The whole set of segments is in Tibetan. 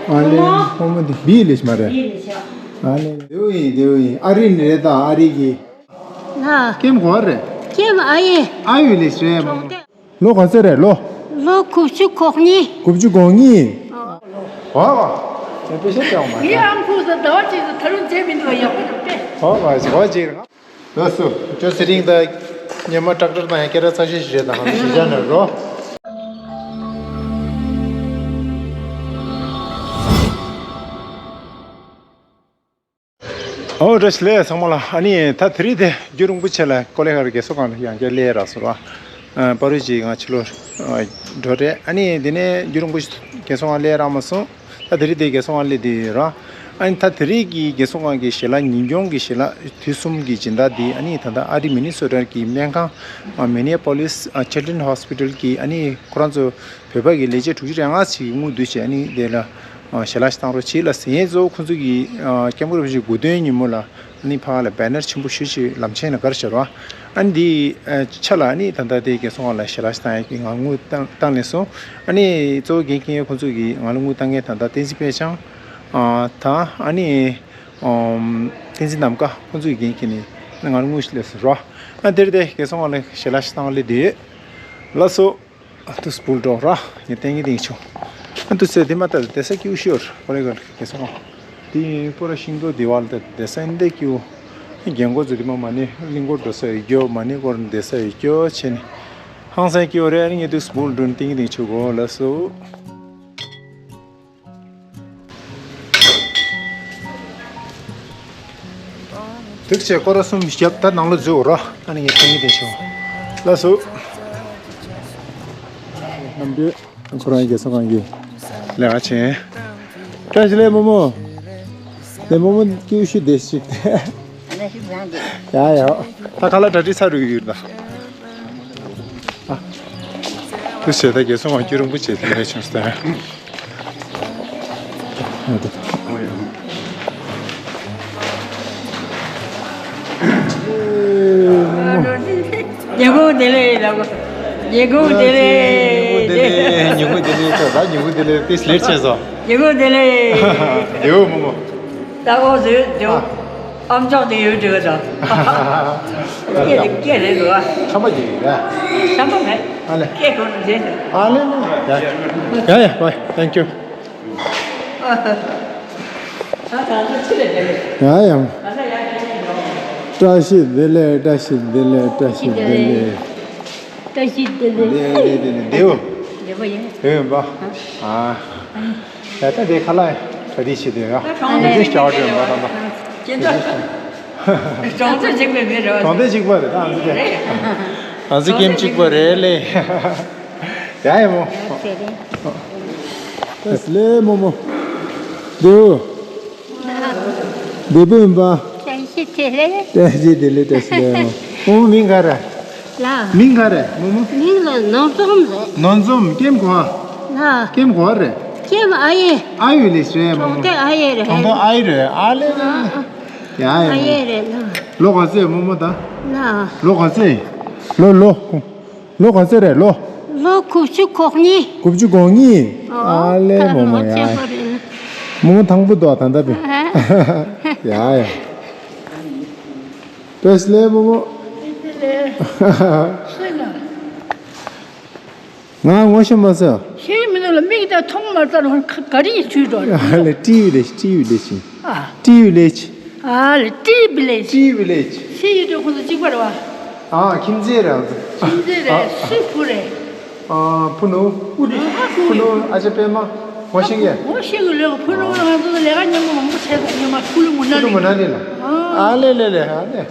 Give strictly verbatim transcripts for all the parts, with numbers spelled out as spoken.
ཨ་ལེ། ཕོ་མོ་འདི་བིའི་ལས་མ་རེད། ཨ་ལེ། དེའུ་ཡིན། དེའུ་ཡིན། ཨ་རི་ནས་རེད། ད་ཨ་རི་གི། ལ། ཀེམ་གོ་རེད། ཀེམ་ཨ་ཡེ། ཨ་ཡུ་ལས་རེད། ཕོ་མོ། ལོ་ག་ཚོད་རེད། ལོ། ལོ་དགུ་བཅུ་གོ་གཉིས། དགུ་བཅུ་གོ་གཉིས། ཨོ། ཨོ། དེ་དཔེ་ཤ་སྤྲད་འོང་མ་ངའི་རེད། ཨམ་ཁུག་ས་ཟླ་བ་གཅིག་ཏུ་ད་རུང་མཇལ་མི་འདུག་པ། ཡག་པོ་འདུག་པས། ཨོ། ཨོ་ཅིག་ཨོ་ཅིག་རེད། ལགས་སོ། ཅོ་ཚེ་རིང་དང་ཉི་མ་ཀྲག་ཀྲར་དང་ཡང་སྐད་གྲགས་ཚ་ཤོས་ཤིག་རེད། ད་ཧམ་ཞིག་བྱ་ན་རོ། ཨོ་བཀྲ་ཤིས་བདེ་ལེགས་ཚང་མ་ལ། ཨ་ནི་ད་དེ་རིང་དེ་རྒྱུན་རིང་པོ་ཆེ་ལ་ཀོ་ལེ་གྷལ་རྒྱལ་ས་ཁང་ལ་ཡང་བསྐྱར་སླེབས་རག་སོང་ར། ཨ། བར་དུ་ཅིག་ང་ཕྱི་ལོགས་འགྲོ་རེད། ཨ་ནི་དེ་ནས་རྒྱུན་རིང་པོ་རྒྱལ་ས་ཁང་སླེབས་རག་མ་སོང་། ད་དེ་རིང་དེ་རྒྱལ་ས་ཁང་སླེབས་བསྡད་ཡོད་ར། ཨ་ནི་ད་དེ་རིང་གི་རྒྱལ་ས་ཁང་གི་ཞལ་ལག་ཉིན་གུང་གི་ཞལ་ལག་དུས་གསུམ་གྱི་སྦྱིན་བདག་འདི་ཨ་ནི་ད་ལྟ་ཨ་རི་མི་ནི་སོ་ཊ་གི་སྨན་ཁང་། ཨ། Minneapolis Children's Hospital གི་ཨ་ནི་ཁོ་རང་ཚོ་བོད་པ་གི་ལས་བྱེད་དྲུག་ཅུ་རེ་ལྔ་ཞིག་དངུལ་བསྡུ་བྱས། ཨ་ནི་དེ་ལ་ཞལ་ལག་ཞིག་བཏང་རོགས་བྱེད་ལ་ཟེར། ཡིན་གཙོ་བོ་ཁོང་ཚོ་གི་ཨ། སྐྱབས་མགོན་རིན་པོ་ཆེའི་དགུང་སྟོན་ཉིན་མོ་ལ་ཨ་ནི་ཕ་གི་ལ་བེ་ནར་ཆེན་པོ་ཞེ་ཅིག་ལམ་ཆེན་ལ་བཀལ་བཞག་ར། ཨ་ནི་དེའི་ཆ་ལ་ཨ་ནི་ད་ལྟ་དེ་རྒྱལ་ས་ཁང་ལ་ཞལ་ལག་ཞིག་བཏང་ཡག་གི་ང་དངུལ་བཏང་བཏང་ནས་སོང་། ཨ་ནི་གཙོ་བོ་འགན་འཁྱེར་མཁན་ཁོང་ཚོ་གི་ང་ལ་དངུལ་བཏང་མཁན་ད་ལྟ་བསྟན་འཛིན་དཔལ་འཆང་། ཨ། དང་ཨ་ནི་ཨམ། བསྟན་འཛིན་ནམ་མཁའ། ཁོང་ཚོ་གི་འགན་འཁྱེར་ནས་ང་ལ་དངུལ་ཞིག་སླེབས་སོང་ར། ཨ། དེ་རེད་དེ་རྒྱལ་ས་ཁང་ལ་ཞལ་ལག་ཞིག་བཏང་སླེབས་བསྡད་ཡོད། ལགས་སོ། ཨ། ཏུ་སྤུལ་འགྲོ་ར། ངས་ཏན་གི་ཏིང་ཆུ། ཨ། ཏུ་ཚེ་དེ་མ་ལྟར་བསྡད་ས་སྐྱིད་པོ་ཤོར་ཁོ་རེ་ག་ལ་གེ་སོང་། དེ་ཡིན་པོ་ར་ཤིང་ཏོག་དེ་བ་ལ་བསྡད་ས་ཨིན་དེ་སྐྱིད་པོ། རྒན་གོག་ཚོ་དེ་མ་མ་ནི་གླིང་སྐོར་འགྲོ་ས་ཡོད་སྐྱོ། མ་ནི་སྐོར་བསྡད་ས་ཡོད་སྐྱོ་བྱས་ནས། ཧང་སང་སྐྱིད་པོ་རེད། ཨ་ནི་ངས་ཏུ་སྤུལ་འགྲོ་ནས་ཏན་གི་ཏིང་ཆུ་གོ་ལ་སོ། དུག་ཆེ་སྐོར་ར་གསུམ་བརྒྱབ། ད་ནང་ལ་འཛུལ་རོགས། ཨ་ནི་ངས་ཐོན་གི་དེ་ཤོག་ལགས་སོ། རྣམ་པས་ཁོ་རང་གི་ས་ཁང་གི་ལས་ཀ་བྱེད། བཀྲ་ཤིས་བདེ་ལེགས་རྨོ་མོ། ལེ་རྨོ་མོ་ཀྱུ་ཤུ་བདེ་ཞིག་སྟེ། ཡ་ཡ། ད་ཁ་ལག་གྲ་སྒྲིག་ཚར་རུ་ཡོད་ད། ཨ། དུ་ཟེར་ད་རྒྱལ་སོང་བ་སྐྱུ་རུང་པོ་བྱེད་དེ་ལས་བྱུང་སྟེ། ཉིན་གུང་བདེ་ལེགས་ལགས། ཉིན་གུང་བདེ་ལེགས། ཉིན་གུང་བདེ་ལེགས། ཉིན་གུང་བདེ་ལེགས། ད་ཉིན་གུང་བདེ་ལེགས། དེ་ལེར་བྱས་སོ། ཉིན་གུང་བདེ་ལེགས། ལེའུ་རྨོ་མོ། ད་འོ་ཟེར་དེའོ། ཨ། ཨམ་ཅོག་དེ་ཡོད་འདྲི་བ་དང་། སྐད་རེད་སྐད་རེད་འདུག་བ། ཁམས་པ་ཅིག་རེད། ཁམས་པ་མེད། ཨ་ལེ། སྐད་གོ་ནས་བྱས་ཏེ། ཨ་ལེ་ལེ། ཡ་ཡ་ཡ། ཝའི། Thank you། ད་ད་ཚོ་ཆི་ལས་བྱས་རེད། ཡ་ཡ། ད་ད་ཡ་ཡ་ཡ། བཀྲ་ཤིས་བདེ་ལེགས། བཀྲ་ཤིས་བདེ་ལེགས། བཀྲ་ཤིས་བདེ་ལེགས། བཀྲ་ཤིས་བདེ་ལེགས། བདེ་བདེ་བདེ་བདེའོ། བདེ་པོ་ཡིན། བདེ་ཡིན་པ། ཨ། ད་ལྟ་དེ་ཁ་ལག་ག་དེ་བྱེད་དེ་ཡ། གྲོང་སྡེ་གཅིག་པ་རེད་པ། ད་ལྟ་གྲོང་སྡེ་གཅིག་པ་རེད། གྲོང་སྡེ་གཅིག་པ་རེད། ད་ཨ་ཙི་ཀེམ་གཅིག་པ་རེད་ལེ། ཡ་ཡ་མོ། ལེ་མོ་མོ། བདེའོ། བདེ་པོ་ཡིན་པ། བཀྲ་ཤིས་བདེ་ལེགས། བཀྲ་ཤིས་བདེ་ལེགས། བཀྲ་ཤིས་བདེ་ལེགས། ཨོ། མིང་ག་རེ། ལ། མིང་ག་རེ་མོ་མོ། མིང་ལ་ནོར་འཛོམས་རེད། ནོར་འཛོམས། ཀེམ་གོ་ཨ། ལ། ཀེམ་གོ་རེད། ཀེམ་ཨ་ཡེ། ཨ་ཡུ་ལེ་རེད་མོ་མོ། གྲོང་སྡེ་ཨ་ཡེ་རེད། གྲོང་སྡེ་ཨ་ཡེ་རེད། ཨ་ལེ་ལེ། ཡ་ཡ། ཨ་ཡེ་རེད་ལ། ལོ་ག་ཚོད་མོ་མོ་ད། ལ། ལོ་ག་ཚོད། ལོ་ལོ། ལོ་ག་ཚོད་རེད་ལོ། ལོ་དགུ་བཅུ་གོ་གཉིས། དགུ་བཅུ་གོ་གཉིས། ཨོ། ཨ་ལེ་ད་མོ་མོ་ལོ་ཡ། ཆེན་པོ་རེད། མོ་མོ་དང་པོ་འདུག་ད་ལྟ་བི། ཡ་ཡ། བཀྲ་ཤིས་བདེ་ལེགས་མོ་མོ། བཀྲ་ཤིས་བདེ་ལེགས། ང་ངོ་ཤེས་མ་སོང་། ཤེས་ཀྱི་མི་འདུག་ལ། མིག་ད་མཐོང་མ་ལྟར་ཧོན་ག་རེ་ཡིན་ཚུལ་འགྲོ་རེད། ཨ་ལེ། ཏྲི་བི་ལེ་ཅི། ཏྲི་བི་ལེ་ཅི། ཨ། ཏྲི་བི་ལེ་ཅི། ཨ་ལེ། ཏྲི་བི་ལེ་ཅི། ཏྲི་བི་ལེ་ཅི། ཤེས་ཡོད་འགྲོ་ཁོང་ཚོ་གཅིག་པ་རེད་བ། ཨ། ཁྱིམ་མཚེས་རེད། ཁྱིམ་མཚེས་རེད། ཨ། སུས་བུ་རེད། ཨ། ཕུ་ནུ། ཨ། ཕུ་ནུ། ཨ་ཅེ་པད་མ། ངོ་ཤེས་ཀྱི། ངོ་ཤེས་ཀྱི་ལོས་ཕུ་ནུ་ང་ཚོ་ལས་ཀ་མཉམ་པོ་མང་པོ་བྱས་སོང་། ཉི་མ་ཕུ་ནུ་མུ་ན་ལི། ཕུ་ནུ་མུ་ན་ལི་ལ། ཨ། ཨ་ལེ་ལེ་ལེ། ཨ་ལེ།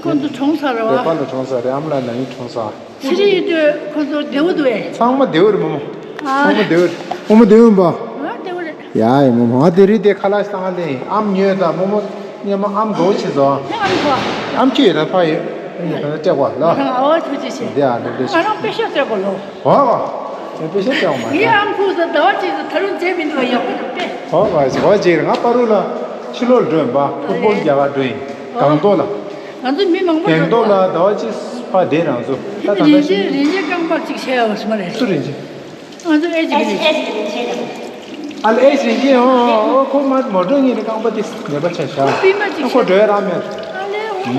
ཁོང་ཚོ་གྲོངས་ཚར་རེད་བ། བོད་པ་ལ་གྲོངས་ཚར་རེད། ཨ་མ་ལགས་ན་ཡིན་གྲོངས་ཚར། ཚེ་རིང་ཡོད་དུས་ཁོ་ཚོ་བདེ་བོ་འདུག་ཨེ། ཚང་མ་བདེ་བོ་རེད་མོ་མོ། ཨ། ཚང་མ་བདེ་བོ་རེད། མོ་མོ་བདེ་བོ་ཡིན་པ། ཨ། བདེ་བོ་རེད། ཡ་ཡ་མོ་མོ། ང་དེ་རིང་དེ་ཁ་ལག་བཏང་ལེ་ཨམ་ཉོས་ད་མོ་མོ། ཉི་མ་ཨམ་གོ་ཆེ་ཟོ། ཨམ་ཁྱོད་ཡོད་ད་ཕ་ཡོད། ཨ་ནི་ད་སྤྲད་གོ་ལོ། ང་ཨ་བ་ཐུགས་རྗེ་ཆེ། འདི་ཨ་འདི་འདི། ང་རང་དཔེ་ཤོག་སྤྲད་གོ་ལོ། ཧོ་ཧོ། དཔེ་ཤོག་སྤྲད་འོང་མ་ངའི་ཨམ་ཁུག་ས་ཟླ་བ་གཅིག་ཏུ་ད་རུང་མཇལ་མི་འདུག་པ། ཡག་པོ་འདུག་པས། ཧོ་ཧོ་ཧོ་ཅིག་རེད། ང་པ་རུ་ལ་ཕྱི་ལོགས་འགྲོ་ཡིན་པ། ཕུ་ཊི་བོལ་རྒྱག་ག་འགྲོ་ཡིན། སྒང་ཏོག་ལ། ང་ཚོ་མི་མང་པོ་འགྲོ་སྒང་ཏོག་ལ་ཟླ་བ་གཅིག་ཕ་བསྡད་རང་ཚོ། ད་ད་ལྟ་རིན་ཆེན་ཤི། རིན་ཆེན་རྐང་པ་གཅིག་བྱས་ཡོད་པ་མ་རེད། སུ་རིན་ཆེན། ང་ཚོ་ཨེ་ཅིག་རིན་ཆེན། ཨ་ལེ་ཨེ་ཞིག་གི་ཨོ་ཁོ་མ་མོ་ཊ་གཉིས་རེ་རྐང་པ་དེ་ནད་པ་ཆ་ཤ། ཁོ་པི་མ་ཅིག་ཁོ་འགྲོ་ཡ་རང་མེད། ཨ་ལེ་ཨོ།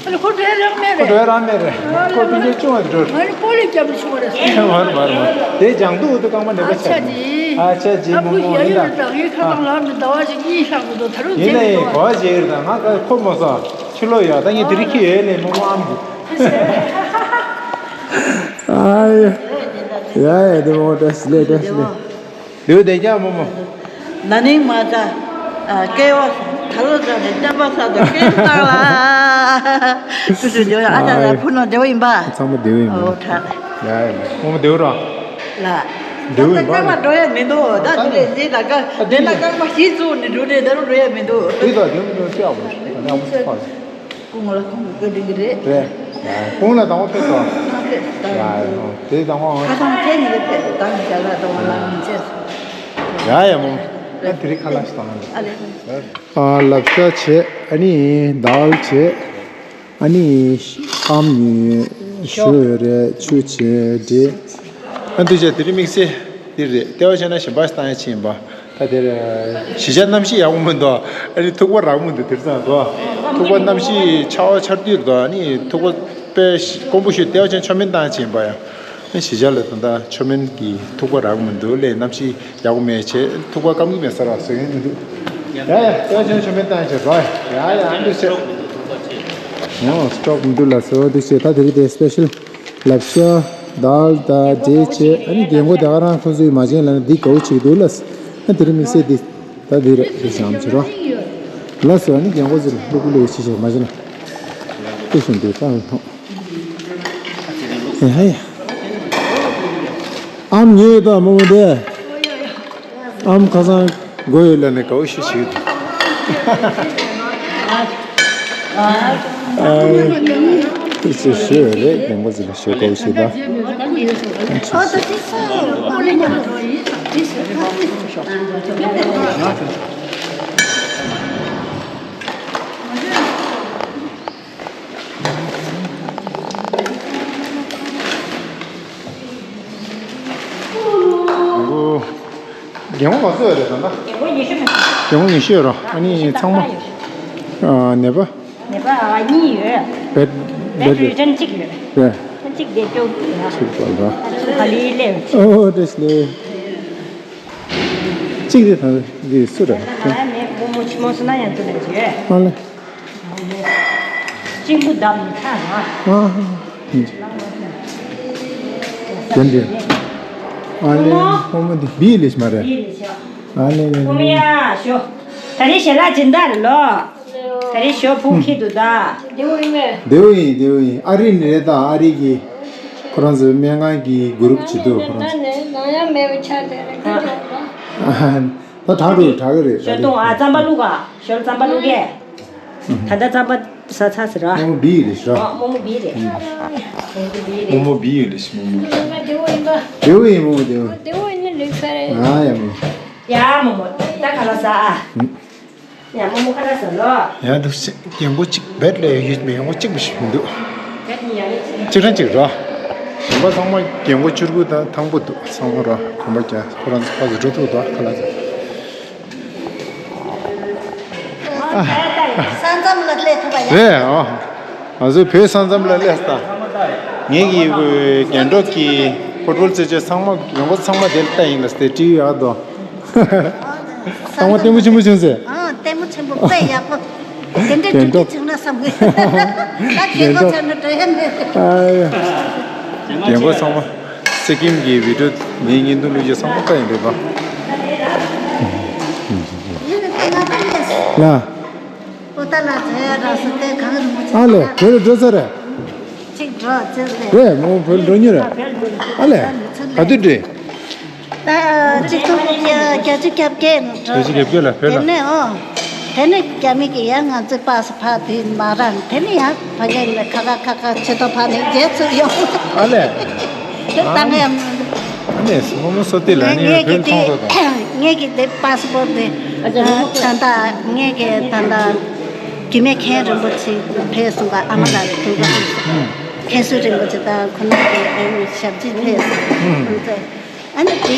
ཨ་ལེ་ཁོ་འགྲོ་ཡ་རང་མེད་ཁོ་རེད། འགྲོ་ཡ་རང་མེད་རེད། ཁོ་པི་ཉེ་ཅུང་བ་དེ་འགྲོ། ང་ནི་སྤོ་ལོ་རྒྱབ་ནས་ཆུང་བ་རེད། མར་མར་མར་དེ་ལྗང་དུ་དུ་རྐང་པ་ནད་པ་ཆ་ནི། ཨ་ཆ་ཅི་ཨ་མོ་ཁུ་མོ་ཡ་ཡིན་ཡོད་ད། དང་ཡོད་ཁ་ཨ་དང་ལག་ནི་ཟླ་བ་ཞིག་གཉིས་ལྷག་འདུག་ད་རུང་ཡིན་ན་ཡིན་གོ་བ་བྱེད་ཡོད་ད་ང་ཁ་ཁོ་མོ་སོ་ཕྱི་ལོགས་ཡོད་ད་ངས་དེ་རིང་ཁྱི་ཡོད་ལས་མོ་མོ་ཨམ་གི། ཨ་ཡ་ཡ་ཡ་དེ་མོ་བཀྲ་ཤིས་བདེ་ལེགས་བཀྲ་ཤིས་བདེ་ལེགས། ལེའུ་བདེ་རྒྱ་མོ་མོ། ན་ནིང་མ་ཚ། སྐལ་བ་ད་ལོ་ཚ་ནས་བསྟན་པ་ཚ་དང་སྐལ་བཏང་ལ། སུ་སུ་འདི་བ་ཨ་ཅག་ལ་ཕུ་ནང་བདེ་བ་ཡིན་པ། ཚང་མ་བདེ་བ་ཡིན་པ། ཨོ་དྲག་ཡ་ཡ་མོ་མོ་བདེ་བ་ར། ལ། བདེ་བ་ཡིན་པ། རྐང་པ་འགྲོ་ཡ་མི་འདུག་ད་འདི་ལས་ཟིན་ད་ཀ་འདི་ན་རྐང་པ་ཞིག་བཙུགས་ནས་འགྲོ་ནས་ད་རུང་འགྲོ་ཡ་མི་འདུག་དེ་དང་དེ་མི་འདུག་སྐྱག་མོ་ཨ་ནི་ཨ་མོ་ཚོ་ཕ། སྐུ་ངོ་ལ་ཁོང་གི་བཀའ་དྲིན་གྱི་རེད། རེད། ཡ་ཁོང་ལ་དང་པོ་ཕེབས་སོང་། ཁ་ཕེབས་དང་། ཡ་ཡ་དེ་དང་པོ་ཁ་སང་ཁྱེད་ཉིད་ལ་ཕེབས་དང་རྒྱ་གར་དང་པོ་ལ་མི་བྱས་སོང་། ཡ་ཡ་མོ། ཨ་དེ་རིང་ཁ་ལག་ཞིག་བཏང་ཨ་ལེ། ཨ་ལབ་ཤ་བྱས་ཨ་ནི་དཱལ་བྱས་ཨ་ནི་ཨམ་ཉོས་ཞོ་རེད་ཆུ་བྱས་འདྲེ། ཨ་འདུས་བྱས་དེ་རིང་དམིགས་བསལ་འདི་རེད་ལྟེ་བ་བྱས་ན་གཞན་པ་ཞིག་བཏང་ཡ་ཕྱིན་པ། ད་དེར་གཞིས་ཆགས་གནམ་གཤིས་ཡག་པོ་མི་འདུག་ཨ་ནི་ཐུག་པ་རག་མི་འདུག་དེར་ཙང་འདུག་ཐུག་པ་གནམ་གཤིས་ཆར་པ་ཆར་དུས་འདུག་ཨ་ནི་ཐུག་པ་དཔེ་དཀོན་པོ་ཞིག་ལྟེ་བ་ཅན་མཆོད་མེ་བཏང་ཕྱིན་པ་ཡང་ཨ་གཞིས་ཆགས་ལ་ད་ལྟ་མཆོད་མེ་གི་ཐུག་པ་རག་མི་འདུག་ལས་གནམ་གཤིས་ཡག་པོ་མེད་བྱས་ཐུག་པ་སྐམ་གི་མེད་ས་ར་ཟེར་མཁན་མི་འདུག་ཡ་ཡ་ལྟེ་བ་ཅན་མཆོད་མེ་བཏང་ཕྱིན་ར་ཡ་ཡ་ཨ་འདུག་བྱས། ཨོ་སི་ཊོག་མི་འདུག་ལ་སོ་འདུག་བྱས་ད་དེ་རིང་དེ་སི་པེ་ཤལ། ལབ་ཤ། དཱལ་དང་འབྲས་བྱས་ཨ་ནི་རྒན་གོག་དེ་ག་རང་ཁོང་ཚོའི་མ་བྱན་ལ་ནི་འདི་དགའ་བོ་བྱེད་ཀྱི་འདུག་ལ། ཨ་དེ་རིང་དམིགས་བསལ་འདི་ད་འདི་རེད་འདི་བྱམས་བྱེད་རོགས། ལ་སོ་ཨ་ནི་རྒན་གོག་ཚོ་ལ་སློབ་ཀུ་ལེ་བྱེད་བྱེད་མ་བྱེད་ན། ཏུ་སོང་འདི་ད་ལ་ཐོང་། ཨེ་ཧ་ཡ། ཨམ་ཉོས་ད་མོ་མོ་དེ། ཨམ་ཁ་སང་སྒོ་ཡོད་ལ་ནི་དགའ་བོ་ཞིག་ཞིག་འདུག་ཨ་ཨ་ཞིག་ཞིག་རེད་རྒན་པ་ཚོ་ལ་ཞོ་དགའ་བོ་ཞིག་དང་། ཨོ། རྒན་མོ་ག་ཚོད་ཡོད་རེད་ད་ལྟ། རྒན་མོ་ཉི་ཤུ་མ་ཟིན། རྒན་མོ་ཉི་ཤུ་ཡོད་རོ། ཨ་ནི་ཚང་མ། ཨ་ནད་པ། ནད་པ་གཉིས་ཡོད། བེད་བེད་བེད་རི་ཊན་གཅིག་ཡོད། རེད། གཅིག་བསྡད་སྐྱོ་གི་ཡོད། གཅིག་པ་ར། ག་ལི་ལེ། ཨོ་བཀྲ་ཤིས་བདེ་ལེགས། གཅིག་དེ་ད་འདི་སུ་རེད། ད་ང་མེད་མོ་མོ་ཆི་མོ་སུ་ན་ཡང་ཚུ་ལ་བྱོས། ཨ་ལེ། གཅིག་པུ་བདམས་ནས་ཁ་ར། ཨ་ཧ། དེ་འདྲ། ཨ་ལེ་ཕོ་མོ་འདི་བི་ལེ་ཤི་མ་རེད། བི་ལེ་ཤི། ཨ་ལེ་ལེ་ཕོ་མོ་ལེ། ཡ་ཞོ། ད་རེས་ཞལ་ལག་སྦྱིན་བདག་རེད་ལོ། ད་རེས་ཞོ་ཕུང་ཁྱེར་འདུག་ད། བདེ་བོ་ཡིན་བདེ་བོ་ཡིན། ཨ་རི་ནས་རེད་ད། ཨ་རི་གི་ཁོ་རང་ཚོའི་སྨན་ཁང་གི་གུ་རུབ་བྱེད་འདུག་ཁོ་རང་ཚོ། ནང་ཡང་མེད་པ་ཆགས་བསྡད་རེད། ཨ་ད་དྲག་རུ་དྲག་གི་རེད། ཞོ་བཏུང་ཨ་རྩམ་པ་བླུག་ག་ཞོ་རྩམ་པ་བླུག་གས། ད་ལྟ་རྩམ་པ་ཟ་ཚར་ཟེར་ར། རྨོ་མོ་བི་ཡི་ལེ་ཤི་ར། རྨོ་མོ་བི་རེད། རྨོ་མོ་བི་རེད། རྨོ་མོ་བི་ཡི་ལེ་ཤི་རྨོ་མོ། བདེ་བོ་ཡིན་པ། བདེ་བོ་ཡིན་རྨོ་མོ་བདེ་བོ། བདེ་བོ་ཡིན་ན་ལེགས་ས་རེད། ང་ཡ་མོ། ཡ་རྨོ་མོ་ད་ཁ་ལག་ཟ་ཨ། ཡ་རྨོ་མོ་ཁ་ལག་ཟ་ལོ། ཡ་འདུག་སེ་རྒན་གོག་གཅིག་བེད་ལ་ཡོད་མེད་རྒན་གོག་གཅིག་པུ་ཞིག་མི་འདུག་གཅིག་རང་གཅིག་ར། གཞན་པ་ཚང་མ་རྒན་གོག་བཅུ་དགུ་དང་ཐང་པོ་འདུག་ཚང་མ་ར་གོམ་པ་རྒྱག་ཁོ་རང་ཚོ་ཕར་ཚུར་འགྲོ་ཐུབ་འདུག་ཁ་ལག་ཟ། ས་མཚམས་ལ་སླེབས་ཐུབ་པ་ཡིན། རེད་ཨོ། ང་ཚོ་བོད་ས་མཚམས་ལ་སླེབས་ད། ངེད་ཀྱི་རྒན་གོག་གི་ཕུཊ་བོལ་རྩེད་ཆས་ཚང་མ་རྒན་གོག་ཚང་མ་དེར་ལྟ་ཡིན་ལ་སྟེ་སྤྲེའུ་ཡག་དོ། ཚང་མ་ལྟད་མོ་ཆེན་པོ་བྱུང་ཟེར། ཨ་ལྟད་མོ་ཆེན་པོ་དཔེ་ཡག་པོ། དེ་འདྲའི་དྲི་དྲི་བྱུང་ན་བསམ་གི། ད་རྒན་གོག་ཚོ་ནི་འགྲོ་ཡ་མེད། ཨ་ཡ། རྒན་གོག་ཚང་མ་སི་ཀིམ་གྱི་བི་ཌིའོ་ངའི་བརྙན་ཐུང་བླུགས་རྗེས་ཚང་མ་ལྟ་ཡིན་རེད་པ། ཡིན་ན་ད་ང་ད་ལས། ལ། ཨོ་ད་ལ་ཟེར་ར་སོ་དེ་གང་རུང་མོ་ཨ་ལེ་བོད་ལ་འགྲོ་ས་རེད། གཅིག་འགྲོ་ཅེས་ཟེར། རེད་མོ་བོད་ལ་འགྲོ་ཉེ་རེད། ཨ་ལེ། ག་དུས་འགྲོ། ད་གཅིག་ཐུག་བརྒྱད་ཅུ་གྱ་བརྒྱད་ནས་འགྲོ། བརྒྱད་ཅུ་གྱ་བརྒྱད་ལ་བོད་ལ། དེ་ནས་ཨོ། དེ་ནས་རྒྱ་མི་གི་ཡང་ང་ཚོའི་པ་སེ་ཕར་དེ་མ་རག་དེ་ནས་ཡང་ཕ་གི་ནས་ཁ་ཁ་ཁ་ཁ་ཆེ་ཏོ་ཕ་ནས་རྒྱལ་ཚུར་ཡོང་། ཨ་ལེ། དེ་ད་ངས་ཨ་ནེ་སི་མོ་མོ་སོ་ཏི་ལ་ནི་ངས་ཕན་ཀྱི་ཚོང་དེ་ཚོ་དང་། ངས་ཀྱི་དེ་པ་སི་པོར་དེ་ད་ལྟ་ངས་ཀྱི་ད་ལྟ་རྒྱུད་སྨད་མཁན་རིན་པོ་ཆེ་ཕེབས་སོང་པ། ཨ་མ་ལགས་ཐུག་པ་མཁན་ཟུར་རིན་པོ་ཆེ་དང་ཁོ་ན་གི་ཨ་ནི་ཞབས་ཕྱི་ཕེབས་སོང་། ཨ་ནི་དེ་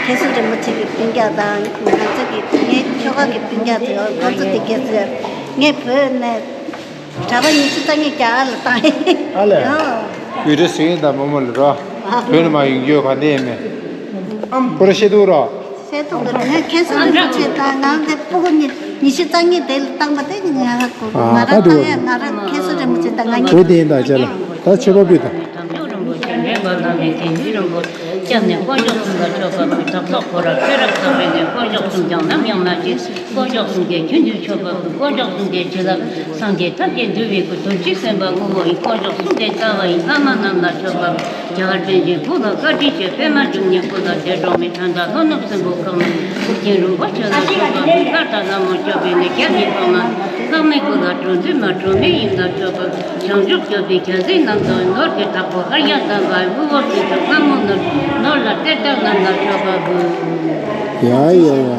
མཁན་ཟུར་རིན་པོ་ཆེ་གི་སྤུན་ཀྱག་དང་ང་ཚོ་གི་ངའི་ཁྱོ་ག་གི་སྤུན་ཀྱག་ཚོ་ཡང་ཁོང་ཚོ་དེ་གས་ཚོས་ངས་བོད་ནས་གྲྭ་པ་ཉི་ཤུ་རྩ་གཉིས་རྒྱ་གར་ལ་བཏང་ཡིན། ཨ་ལས། ཡོད། ཡུལ་གྲུ་ཟིན་དང་མོ་མོ་ལ་རོ། བོད་ནས་མ་ཡོང་རྒྱུ་ག་འདི་ཡིན་མེད། ཁོ་ར་ཤེས་འདུག་རོ། ཤེས་འདུག་གི་རེད། ངས་མཁན་ཟུར་རིན་པོ་ཆེ་དང་ང་འདི་སྤུ་གུ་ཉི་ཉི་ཤུ་རྩ་གཉིས་དེ་ལ་བཏང་པ་དེ་ང་ར་གོ་ང་ར་བཏང་ཡ་ང་ར་མཁན་ཟུར་རིན་པོ་ཆེ་དང་ང་གཉིས། བོད་དེ་ཡིན་ད་ཅེ་ལ་ད་ཆོས་པ་བུ་དང་། དམ་ཆོས་རིན་པོ་ཆེ་འདྲེན་པ་ལ་ནི་དེ་ཉིད་རིན་པོ་སྐྱབས་ནས་དཀོན་མཆོག་གསུམ་ལ་མཆོད་པ་ཕུལ། དྲག་ཐོག་ཁོ་ར་ཁྱོད་རབ་ཚ་བའི་ནས་དཀོན་མཆོག་གསུམ་ཀྱང་ནམ་ཡང་མ་བརྗེད། དཀོན་མཆོག་གསུམ་གྱི་ཆོས་འདུལ་མཆོད་པ་ཕུལ། དཀོན་མཆོག་གསུམ་གྱི་བྱིན་རླབས་སངས་རྒྱས་ཐམས་ཅད་འདུས་པའི་སྐུ་རྡོ་རྗེ་སེམས་དཔའ་དངོས་པོ་ཡི་དཀོན་མཆོག་གསུམ་གྱི་རྩ་བ་ཡི་ལྷ་མ་རྣམས་ལ་མཆོད་པ་ཕུལ། རྒྱ་གར་པཎ་ཆེན་བོད་ལ་བཀའ་དྲིན་ཆེ། པདྨ་འབྱུང་གནས་སྐུ་ལ་ཐེ་གྲོགས་མེད། དོན་དག་ལྷོ་ནུབ་སྲིན་པོ་ཁག་ནས་ཐུགས་ཆེན་རིན་པོ་ཆེ་ལ་མཆོད་པ་ཕུལ། ཀར་དང་ལྷ་མོ་སྐྱོབ་པའི་ནི་རྒྱལ་གྱི་ཐོག་མ་ལྷག་མའི་སྐུ་ལ་སྤྲོ་འཛིན་མ་སྤྲོ་མེད་ཡིན་ལ་མཆོད་པ། བྱང་ཆུབ་སྐྱོབ་པའི་རྒྱལ་སྲས་རྣམས་དང་ནོར་གྱི་བདག་པོ་ཨཱརྱ་དམ་པ་དབུལ་བོ་སྲིད་མཐར་ལྷ་མོ་ནོར་ནོར་ལ་གཏེར་བདག་རྣམས་ལ་མཆོད་པ་ཕུལ། ཡ་ཡ་ཡ།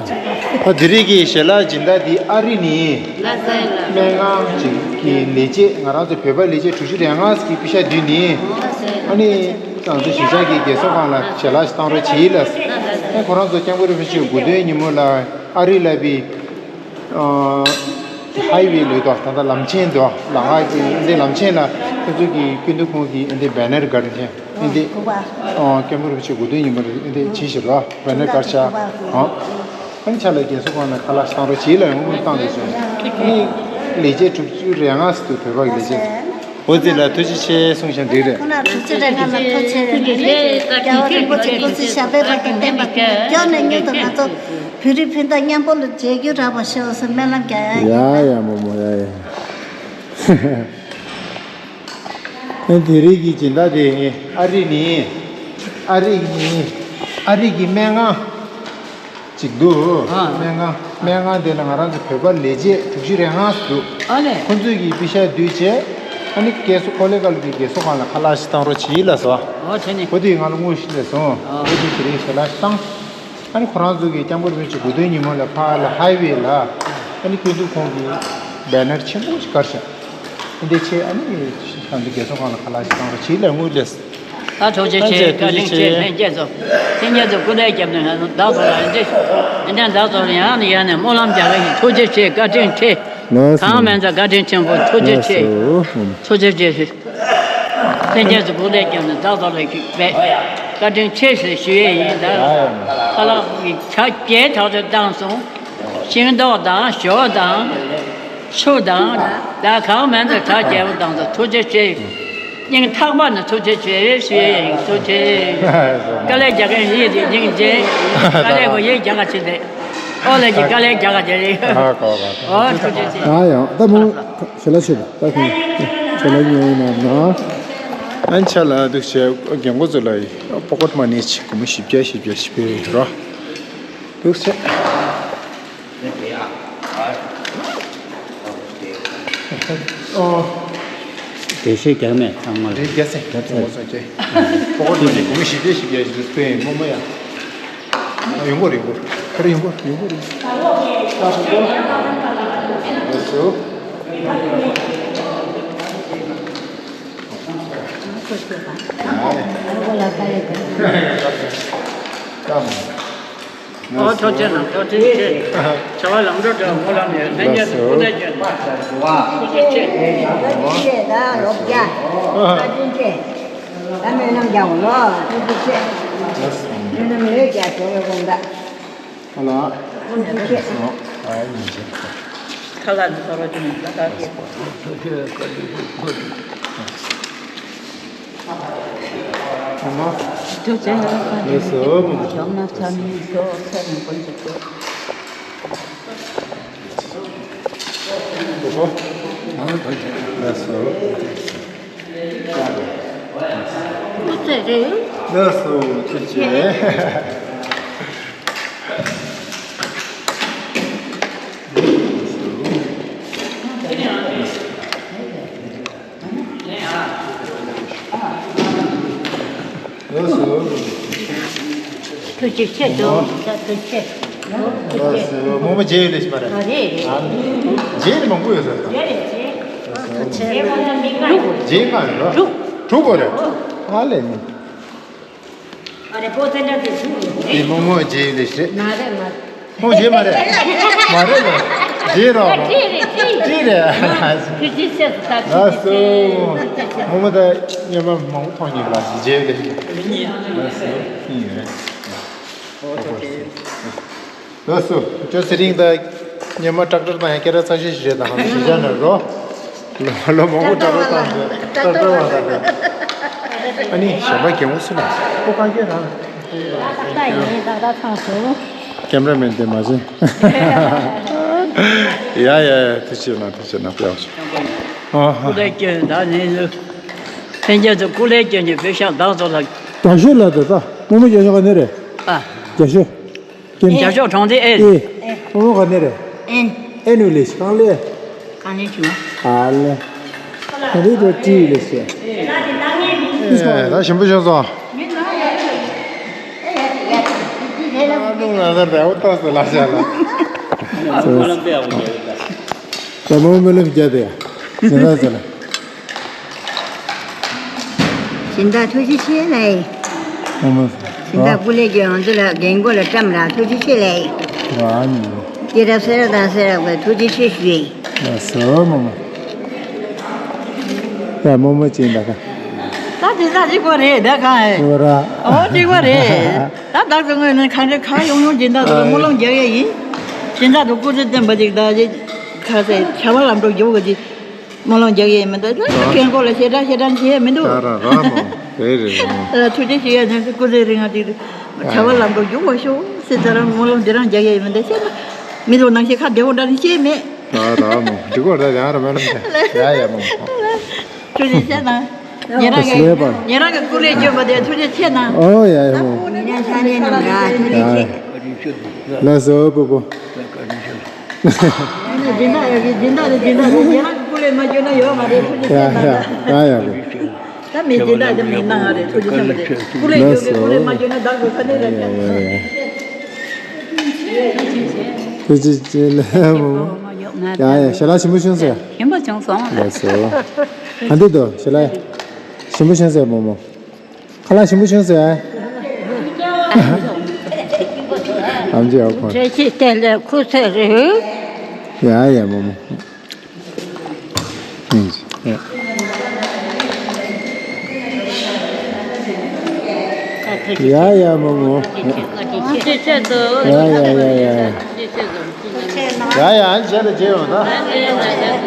ད་དེ་རིང་གི་ཞལ་ལག་སྦྱིན་བདག་འདི་ཨ་རི་ནས་ལ་ཟེར་ལ། སྨན་ཁང་གཅིག་གི་ལས་བྱེད། ང་རང་ཚོ་བོད་པ་ལས་བྱེད་དྲུག་ཅུ་རེ་ལྔ་གི་པེ་ཤ་བསྡུས་ནས་ཨ་ནི་ང་ཚོ་གཞིས་ཆགས་ཀྱི་རྒས་གསོ་ཁང་ལ་ཞལ་ལག་ཞིག་བཏང་རོགས་བྱེད་ལ། ཨ་ཁོ་རང་ཚོ་སྐྱབས་མགོན་རིན་པོ་ཆེའི་དགུང་སྟོན་ཉིན་མོ་ལ་ཨ་རི་ལ་བི་ཨ་ཧའི་ཝེ་ལོས་དོ། ད་ལྟ་ལམ་ཆེན་དོ། ལམ་ཁ་གི་འདི་ལམ་ཆེན་ལ་ཁོ་ཚོ་གི་སྐུ་མདུན་ཁོང་གི་འདི་བེ་ནར་དགར་མཁན་འདི། ཨ་སྐྱབས་མགོན་རིན་པོ་ཆེ་དགུང་སྟོན་ཉིན་མོ་རེད། འདི་བྱིན་ཞིག་རོ། བེ་ནར་དགར་ཤག་ཨ་ཨ་ནི་ཆ་ལ་རྒས་གསོ་ཁང་ལ་ཁ་ལག་བཏང་རོགས་བྱེད་ལ་ཡོང་བཏང་རེད་ཟེར། ཨ་ནི་ལས་བྱེད་དྲུག་ཅུ་རེ་ལྔ་ཟེར་འདུག་བོད་པ་གི་ལས་བྱེད། འོ་ཙི་ལ་ཐུགས་རྗེ་ཆེ་གསུངས་ཤིང་འགྲིག་རེད། ཁོ་ན་དྲུག་ཅུ་རེ་ལྔ་ལ་ཐུགས་རྗེ་ཆེ། རྒྱལ་བ་རིན་པོ་ཆེ་སྐུ་ཚེ་ཞབས་པད་བརྟན་པ་མགྱོགས་ནས་མྱུར་དུ་ང་ཚོ་བོད་རིགས་སྤུན་ཟླ་མཉམ་པོ་ལ་མཇལ་རྒྱུ་རག་པ་ཤོག་ཟེར་སྨོན་ལམ་རྒྱག་ཡ་ཡིན། ཡ་ཡ་མོ་མོ་ཡ་ཡ། ཨ་དེ་རིང་གི་སྦྱིན་བདག་དེ་ཨ་རི་ནས། ཨ་རི་ནས། ཨ་རི་གི་སྨན་ཁང་ཅིག་འདུག་ཨ། སྨན་ཁང་། སྨན་ཁང་དེ་ལ་ང་རང་ཚོ་བོད་པ་ལས་བྱེད་དྲུག་ཅུ་རེ་ལྔ་འདུག་ཨ་ལས། ཁོ་ཚོས་ཀྱི་པེ་ཤ་བསྡུས་བྱས། ཨ་ནི་རྒས་གསོ་ཁོ་ལེ་གལ་གྱི་རྒས་གསོ་ཁང་ལ་ཁ་ལག་ཞིག་བཏང་རོགས་བྱེད་ལ་སོ། ཨོ་བྱས་ནས། ཁོ་དེ་ང་ལ་དངུལ་ཞིག་སླེབས་སོང་། ཨོ། ཁོ་དེ་དེ་རིང་ཞལ་ལག་བཏང་། ཨ་ནི་ཁོ་རང་ཚོ་གི་སྐྱབས་མགོན་རིན་པོ་ཆེ་དགུང་སྟོན་ཉིན་མོ་ལ་ཕར་ལ་ཧའི་ཝེ་ལ་ཨ་ནི་སྐུ་མདུན་ཁོང་གི་བེ་ནར་ཆེན་པོ་ཞིག་དཀར་ཤག་འདི་ཆེ་ཨ་ནི་ཁོང་ཚོ་རྒས་གསོ་ཁང་ལ་ཁ་ལག་ཞིག་བཏང་རོགས་བྱེད་ལ་དངུལ་སླེབས། ད་ཐུགས་རྗེ་ཆེ། ཐུགས་རྗེ་ཆེ། བཀའ་དྲིན་ཆེ། ལྷན་རྒྱས་ཚོ། ལྷན་རྒྱས་ཚོ་སྐུ་ལས་བརྒྱབ་ནས་ང་ཚོ་བདག་ཚོ་ལ་འདི་འདི་བདག་ཚོ་ལ་ཡང་ནས་ཡང་ནས་སྨོན་ལམ་རྒྱག་གི་ཡིན། ཐུགས་རྗེ་ཆེ། བཀའ་དྲིན་ཆེ། ལགས་སོ། གང་མིན་ཚོ་བཀའ་དྲིན་ཆེན་པོ། ཐུགས་རྗེ་ཆེ། ལགས་སོ། ཐུགས་རྗེ་ཆེ། ལྷན་རྒྱས་ཚོ་སྐུ་ལས་བརྒྱབ་ནས་བདག་ཚོ་ལ་བཀའ་དྲིན་ཆེ་ཞེས་ཞུ་ཡས་ཡིན། ད་ཁ་ལག་གི་ཇ་བརྒྱད་དག་ཚོད་བཏང་སོང་། ཤིང་ཏོག་དང་ཞོ་དང་ཆུ་དང་། ད་གང་མིན་ཚོ་ཇ་བརྒྱད་པོ་བཏང་སོང་། ཐུགས་རྗེ་ཆེ། སྙིང་ཐག་པ་ནས་ཐུགས་རྗེ་ཆེ་ཞུ་ཡས་ཡིན། ཐུགས་རྗེ་ཆེ། དཀའ་ལས་རྒྱག་མཁན་ཡིན་དེ་སྙིང་རྗེ། དཀའ་ལས་གོ་ཡིན་རྒྱག་ག་བྱེད་དེ། ཨོ་ལས་ཀྱི་དཀའ་ལས་རྒྱག་ག་བྱེད་རེད། ཨ་གོ་གོ། ཨོ་ཐུགས་རྗེ་ཆེ། ཨ་ཡང་ད་མོ་ཞལ་ལག་མཆོད་པ་ད་ཁོང་ཞལ་ལག་ཉོ་ཡིན་ན་ན། ཨན་ཆ་ལ་འདུག་བྱས་རྒན་གོག་ཚོ་ལ་པོ་ཀེཊ་མ་ནི་ཅིག་སྒོར་མོ་བཞི་བརྒྱ་བཞི་བརྒྱ་ཞིག་སྤྲད་རོགས། འདུག་བྱས། ཨོ། བདེ་གཤེགས་རྒྱ་མེད་ཚང་མ་ལ། རེད་རྒྱ་སེ། རྒྱ་སེ། ངོ་སོ་ཅེ། ཁོ་ཁོ་ཚོ་ནི་གོང་ཞི་བདེ་ཞི་བདེ་ཞིག་སྤེལ་ཡིན་མོ་མོ་ཡ། ཡོང་གོ་རེད་གོ། ཁ་རེ་ཡོང་གོ་ཡོང་གོ་རེད། ལགས་སོ། ཨོ་ཐུགས་རྗེ་གནང་། ཐུགས་རྗེ་ཆེ། བྱ་བ་ལམ་འགྲོ་འདྲ་མོ་ལ་ནས་ལྷན་རྒྱས་སུ་སྐུ་ལས་བྱོན། ཐུགས་རྗེ་ཆེ། བཀའ་དྲིན་ཆེ། ད་སྨོན་ལམ་རྒྱག་འོང་ལོ། ཐུགས་རྗེ་ཆེ། སྨོན་ལམ་ལས་རྒྱག་འགྲོ་བའི་དགོངས་དག་ཨ་ལ། ཐུགས་རྗེ་ཆེ། ཨ་ཡིན་ཆེ། ཁ་ལག་འདི་ཚོ་རོ་ཅུང་ལ་ཁ་སྐྱེ། ཐུགས་རྗེ་ཆེ། ལགས་སོ། ཡོང་ན་ཚ་མིན་ཤོག་ཚེ་རིང་པོ་འཇིགས་པོ། ལགས་སོ། ཐུགས་རྗེ་ཆེ། ལགས་སོ། ཐུགས་རྗེ་ཆེ། ལགས་སོ། ཐུགས་རྗེ་ཆེ། ཐུགས་རྗེ་ཆེ། ལགས་སོ། རྨོ་མོ་རྗེས་ཡོད་ལས་ཤིག་མ་རེད། ཨ་རེད། ཨ་རེད། རྗེས་ནི་མང་པོ་ཡོད་ས་རེད། རྗེས་ལྔ་ཡོད་རེད། དྲུག་དྲུག་གོ་རེད། ཨ་ལས་ནི། རེ་པོ་ཏི་འདྲ་དེ་ཚུགས་ཡོད་རེད། དེ་རྨོ་མོ་རྗེས་ལས་རེད། མ་རེད་མ་རེད། ཧོ་རྗེས་མ་རེད། མ་རེད་ལ། རྗེས་རོགས། ཨ་ཀྲི་རེད་ཀྲི། ཀྲི་རེད། ཁྱོད་ཀྱིས་བཤད་སོང་ད། ལགས་སོ། རྨོ་མོ་ད་སྔོན་མ་མང་པོ་མཐོང་མྱོང་ལ་རྗེས་ལས། ལགས་སོ། ཡིན་ཡོད་རེད། ཨོ་ཐུགས་རྗེ་ཆེ། ལགས་སོ། ཁྱོད་ཚེ་རིང་ད་སྔོན་མ་ཊེག་ཊར་བཏང་ཡ་སྐད་གྲགས་ཚ་ཤོས་ཤིག་རེད་ད། ཧམ་ཤི་བྱ་ན་རོ། ལོ་ལོ་མང་པོ་ཊེག་ཊར་བཏང་ཚེ་ཊེག་ཊར་བ་ད་རེད། ཨ་ནི་གཞན་པ་རྒན་མོ་སུ་ལ་ཁོ་གང་སྐད་རང་། ད་ཡིན་ད་ད་ཚང་སོང་། ཀེམ་ར་མེན་དེ་མ་བྱིན། ཡ་ཡ་ཡ་ཐུགས་རྗེ་གནང་ཐུགས་རྗེ་གནང་པའོ། ཨ་ཧ། སྐུ་ལས་སྐྱོན་ད་ནི་ལུ། ལྷན་རྒྱས་ཚོ་སྐུ་ལས་སྐྱོན་གྱི་བོད་ཤག་བདག་ཚོ་ལ། རྒྱ་ཤོད་ལ་དེ་ད་རྨོ་མོ་རྒྱ་ཤོད་ག་ནས་རེད། ཨ། རྒྱ་ཤོད། ཀེམ། རྒྱ་ཤོད་གྲོང་སྡེ་ཨེ། ཨེ། ཨོ་མོ་ག་ནས་རེད། ཨེན། ཨེན་ནུ་ལེ་ཤི་གང་ལེ། གང་ལེ་ཤི་བ། ཨ་ལེ། ག་ལེ་དོ་ཏི་ལེ་ཤི། ཨེ་ད་ཞིམ་པོ་བྱུང་སོང་། ཨ་ལུང་ང་ཚོ་རེ་བ་ཏོག་ཙམ་ལ་བྱ་ལ། ད་མོ་མི་ལེབ་རྒྱ་དེ། ཉེ་ད་ཟེར་ལ། སྦྱིན་བདག་ཐུགས་རྗེ་ཆེ་ལགས། ཨ་མ། སྦྱིན་བདག་སྐུ་ལས་ཀྱི་ང་ཚོ་ལ་རྒན་གོག་ལ་བཀྲམ་ར་ཐུགས་རྗེ་ཆེ་ལགས། ར་ནི། སྐྱེས་རབས་སེ་ར་དང་སེ་ར་བ་ཐུགས་རྗེ་ཆེ་ཞུ་ཡིན། ལགས་སོ་མ་མ། ཡ་མོ་མོ་ཅིག་ད་ག་ད་དེ་ས་གཅིག་པོ་རེད་ད་གང་ཨེ། གཅིག་པོ་ར། ཨོ་གཅིག་པོ་རེད། ད་བདག་ཚོ་དངོས་གནས་གང་རེད་གང་ཡོང་ཡོང་སྦྱིན་བདག་ཚོ་ལ་སྨོན་ལམ་རྒྱག་ཡས་ཡིན། སྦྱིན་བདག་ཚོ་སྐུ་ཚེ་བརྟན་པ་ཅིག་ད་ཅིག་ཁ་ཟས་བྱ་བ་ལམ་འགྲོ་རྒྱུག་གི་ཅིག་སྨོན་ལམ་རྒྱག་ཡས་མི་འདུག་རྒན་གོག་ལ་ཞེ་དྲག་ཞེ་དྲག་བྱེད་ཡས་མི་འདུག་ད་ར་ར་མོ་རེད་རེད་མོ། ཐུགས་རྗེ་ཆེ་ཡ་ནས་སྐུ་ཚེ་རིང་ང་ཅིག་བྱ་བ་ལམ་འགྲོ་རྒྱུག་པ་ཤོག་སེ་ད་རང་སྨོན་ལམ་འདི་རང་རྒྱག་ཡས་མི་འདུག་ཤེས་ན། མི་ལོ་ནང་བཞིན་ཁ་བདེ་བོ་འདྲ་ནི་ཤེས་མེད། ད་ར་མོ་འགྲིག་གོ་ར་ཡང་ར་མེད་ལ་ཡ་ཡ་མོ། ཐུགས་རྗེ་ཆེ་གནང་། ཉེ་རང་གི་ཉེ་རང་གི་སྐུ་ལས་བསྐྱོན་པ་དེ་ཐུགས་རྗེ་ཆེ་གནང་། ཨོ་ཡ་ཡ་མོ། ཉེ་རང་ཆ་ནས་ནམ་ར་ཐུགས་རྗེ་ཆེ། ལགས་སོ་པོ་པོ། སྦྱིན་བདག་ཡ་གི་སྦྱིན་བདག་དེ་སྦྱིན་བདག་དེ་ཉེ་རང་གི་སྐུ་ལས་མ་བསྐྱོན་ན་ཡོད་མ་རེད་ཐུགས་རྗེ་ཆེ་གནང་། ཡ་ཡ་ཡ་ཡ་པོ། ད་མི་སྦྱིན་བདག་དེ་མི་གནང་ང་རེད་ཐུགས་རྗེ་ཆེ་མ་རེད་སྐུ་ལས་བསྐྱོན་གི་སྐུ་ལས་མ་བསྐྱོན་ན་བདག་གི་ཁ་ནས་རེད་ཀྱང་། ཐུགས་རྗེ་ཆེ་ལགས་མོ། ཡ་ཡ་ཞལ་ལག་ཞིམ་པོ་བྱུང་ཟེར། ཞིམ་པོ་བྱུང་སོང་། ལགས་སོ། ག་འདི་དོ་ཞལ་ལག་ཞིམ་པོ་བྱུང་ཟེར་མོ་མོ། ཁ་ལག་ཞིམ་པོ་བྱུང་ཟེར། ཨམ་ཅི་ཨོ་ཁོ། བཀྲ་ཤིས་བདེ་ལེགས་ཁུ་ཚ་རེད། ཡ་ཡ་མོ་མོ། ཡ་ཡ་མོ་མོ། ཡ་ཡ་ཡ་ཡ། ཡ་ཡ་ཨ་ནི་རྗེས་ལ་མཇལ་ཡོང་ད།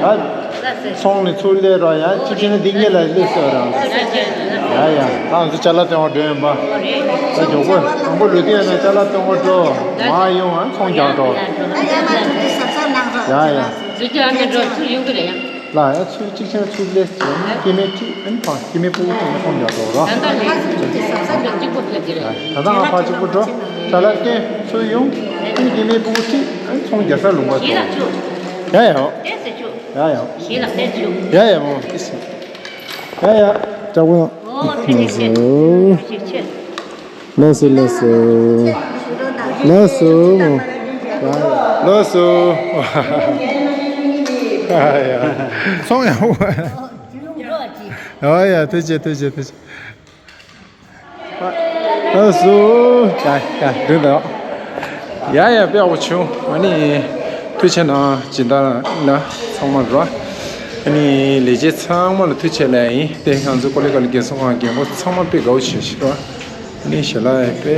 ད་ཚོང་ནས་ཚུར་སླེབས་རོགས་ཡ་གཅིག་བྱས་ན་འདི་གཉིས་ལ་སླེབས་སོ་རང་། ཡ་ཡ་ད་ང་ཚོ་ཅ་ལག་སྟོན་པར་འགྲོ་ཡོང་པ། ད་མགྱོགས་པོ་དང་པོ་ལུས་དུས་ཡོད་ན་ཅ་ལག་སྟོན་པར་འགྲོ། མ་ཡོང་ཨ་ཚོང་རྒྱག་འགྲོ། ཡ་ཡ། ལ་ཡ་ཚུར་གཅིག་བྱས་ན་ཚུར་སླེབས་ཟེར་ན་སྐྱེ་དམན་ཁྲིད་ཨ་ནི་ཕ་སྐྱེ་དམན་སྤུ་གུ་ཁྲིད་ནས་ཚོང་རྒྱག་འགྲོ་རོགས། ད་ལྟ་ང་ཕར་གཅིག་པུ་འགྲོ། ཅ་ལག་སྟོན་ཚུར་ཡོང་ཨ་ནི་སྐྱེ་དམན་སྤུ་གུ་ཁྲིད་ཨ་ནི་ཚོང་རྒྱག་ས་ལུང་པ་འགྲོ། ཡ་ཡ། ཡ་ཡ། ཡ་ཡ་མོ། ཡ་ཡ་ཡ་ཡ། ལགས་སོ། ལགས་སོ་ལགས་སོ། ལགས་སོ་མོ། ལགས་སོ། ཡ་ཡ། སོང་ཡ། ཡ་ཡ་ཐུགས་རྗེ་ཆེ་ཐུགས་རྗེ་ཆེ་ཐུགས་རྗེ་ཆེ། ཨ་སུ། ཡ་ཡ་འགྲིག་འདུག་ཡ་ཡ་དཔེ་ཡག་པོ་བྱུང་། ཨ་ནི་ཐུགས་རྗེ་ཆེ་གནང་། སྦྱིན་བདག་ལ་ཚང་མ་རོ། ཨ་ནི་ལས་བྱེད་ཚང་མ་ལ་ཐུགས་རྗེ་ཆེ་ལབ་ཡིན། དེ་ང་ཚོ་ཀོ་ལི་ཀ་ལི་རྒན་གསོ་ཁང་རྒན་པོ་ཚང་མ་དཔེ་དགའ་བོ་བྱས་ཤག་རོ། ཨ་ནི་ཞལ་ལག་དཔེ་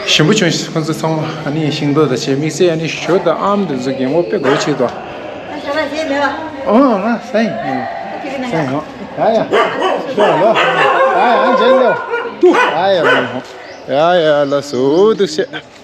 ཞིམ་པོ་བྱུང་ཤག་ཁོང་ཚོ་ཚང་མ་ཨ་ནི་ཤིང་ཏོག་དང་བྱས་དམིགས་བསལ་ཨ་ནི་ཞོ་དང་ཨམ་དེ་ཚོ་རྒན་པོ་དཔེ་དགའ་བོ་བྱས་འདུག་ཨོ་ང་ཟ་ཡིན། ཟ་ཡིན། ཡ་ཡ། ཤོག་ལོ། ཡ་ཡ་མཇལ་ལོ། ཡ་ཡ་མོ། ཡ་ཡ་ལགས་སོ་འདུག་བྱས།